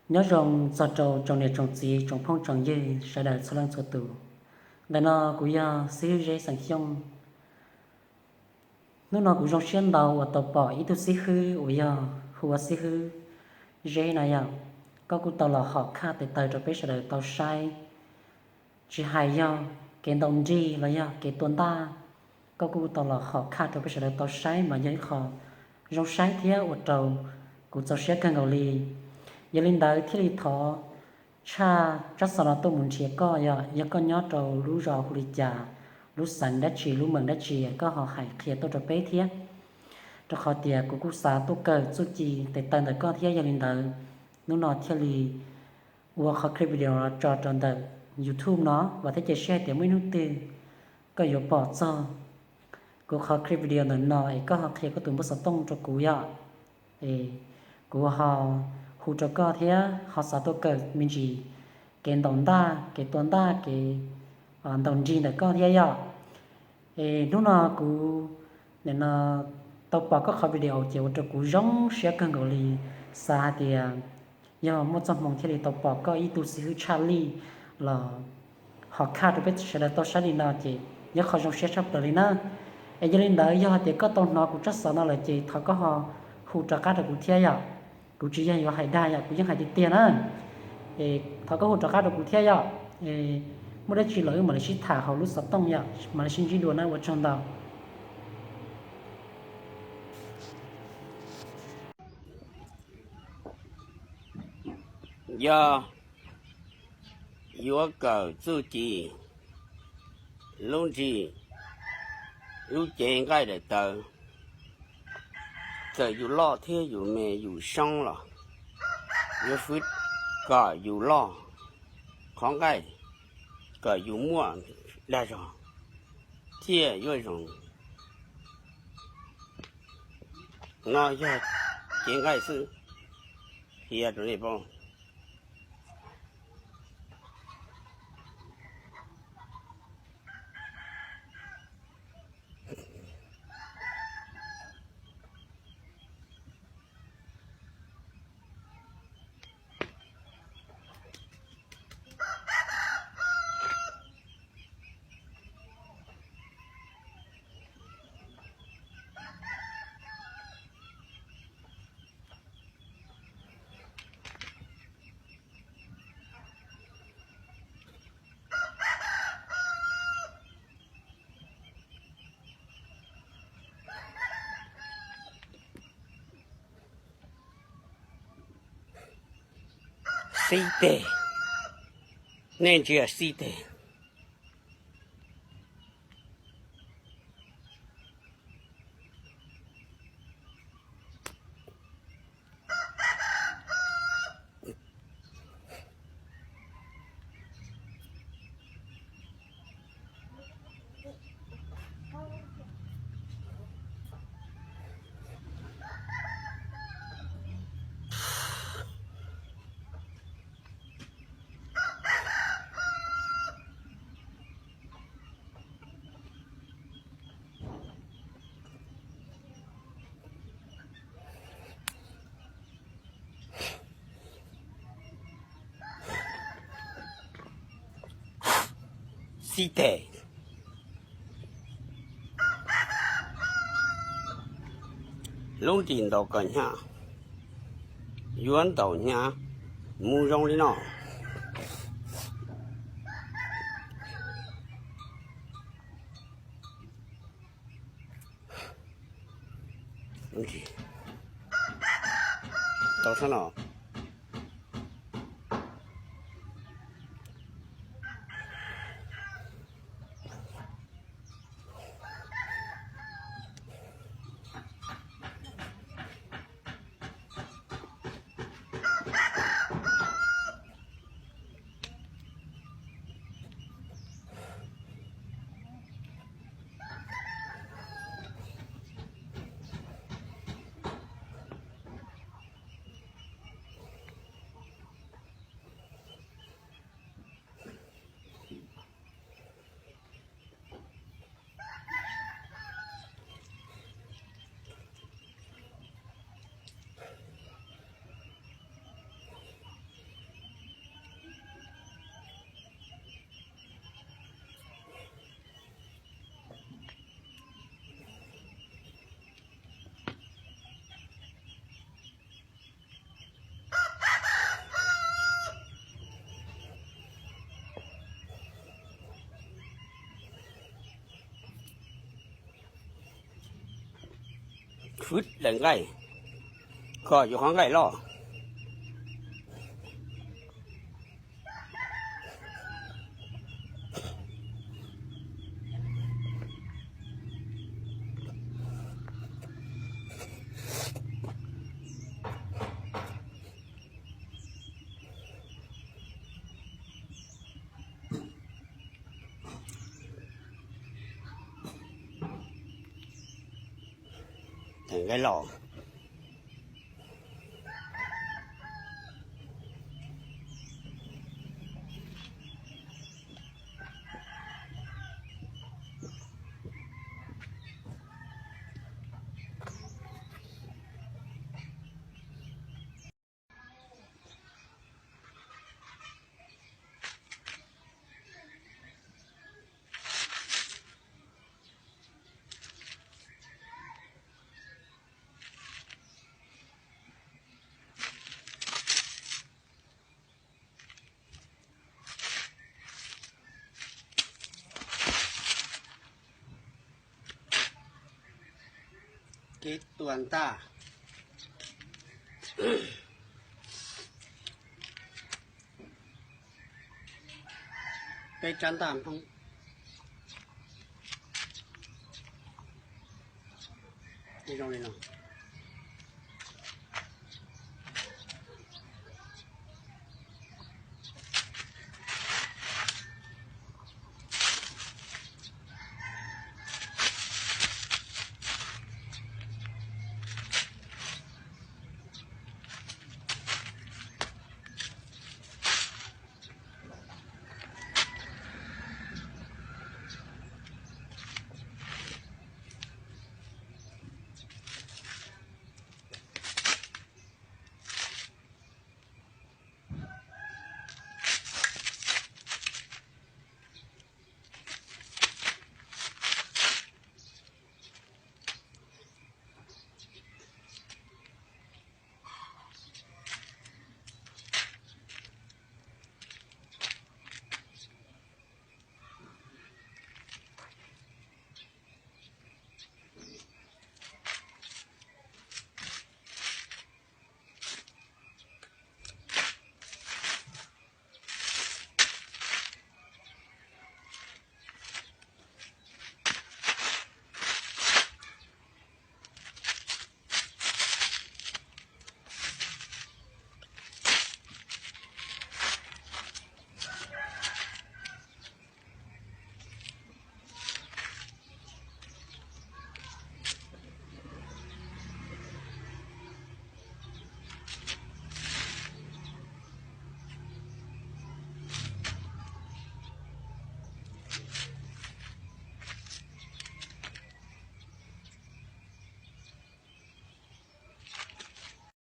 Nyob zoo txog rau tsoom niam tsoom txiv tsoom phooj tsoom ywg sawv daws txhua leej txhua tus. Ntawm no kuv yog xib hwb Zeb xeem Xyooj. Hnub no kuv zoo siab ntau uas tau pom ib tug xib hwb uas yog hu ua xib hwb Zeb no yom, koj kuj tau los hom khaj tes taw rau peb sawv daws tau saib. Tsis hais yog kev ntaus nrig los yog kev tua ntaj, koj kuj tau los hom khaj rau peb sawv daws tau saib mas yog ib qho zoo saib thiab ua rau kuv txaus siab kawg nkaus li. Yog li ntawd thiaj li thov tshaj tsab xov no tuaj mus nrhiav koj yom, yog koj nyob rau lub zos hu li cas, lub xeev dab tsi, lub meem dab tsi, koj ho hais qhia tuaj rau peb thiab. Rau qhov tias kuv kuj xav tuaj kawm txuj ci tes taw ntawm koj thiab, yog li ntawd hnub no thiaj li ua qhov clip video no tso rau ntawm YouTube no, vam thiab cia siab hais tias muaj ib hnub twg koj yuav pom txog kuv qhov clip video ntawm no es koj ho qhia koj tus npawb xov tooj rau kuv yom. Es kuv ho hu rau koj thiab ho xav tuaj kawm me ntsis kev ntaus ntaj, kev tua ntaj, kev ntaus nrig ntawm koj thiab yom. Es hnub no kuv nim no tau pom koj qhov video ces ua rau kuv zoo siab kawg nkaus li, xav hais tias yog muaj txoj hmoo thiaj li tau pom koj ib tug xib hwb tshaj lij los hom khaj rau peb sawv daws tau saib li no ces yog qhov zoo siab tshaj plaws li na. Es yog li ntawd yog hais tias koj tau hnov kuv tsab xov no lawm ces thov koj ho hu rov qab rau kuv thiab yom. Kuv tsis yog yuav hais dag yom, kuv yeej hais tiag tiag na. Es thov koj hu rov qab rau kuv thiab yom. Muaj dab tsi los wb mam li sib tham hauv lub xov tooj yom, mam li sib ntsib dua na, ua tsaug ntau. Yog yuav kawm txuj ci lub nrig, lub cev nqaij daim tawv, txawm yus loj thiab yus me yus soob los yuav fwv kom yus loj qhov nqaij, kom yus muaj dag zog thiaj yuav zoo. No yog cev nqaij xwb, qhia rau nej paub. Xib teg, nej ntsia xib teg. Xib teg, lub nrig ntaus kom hnyav, yuav ntaus hnyav mus zoo li no. Tau sab no. Fwb daim nqaij, koj yuav qhov nqaij loj. Nqaij loj. Kev tua ntaj. Peb tsab ntaj Hmoob zoo li no.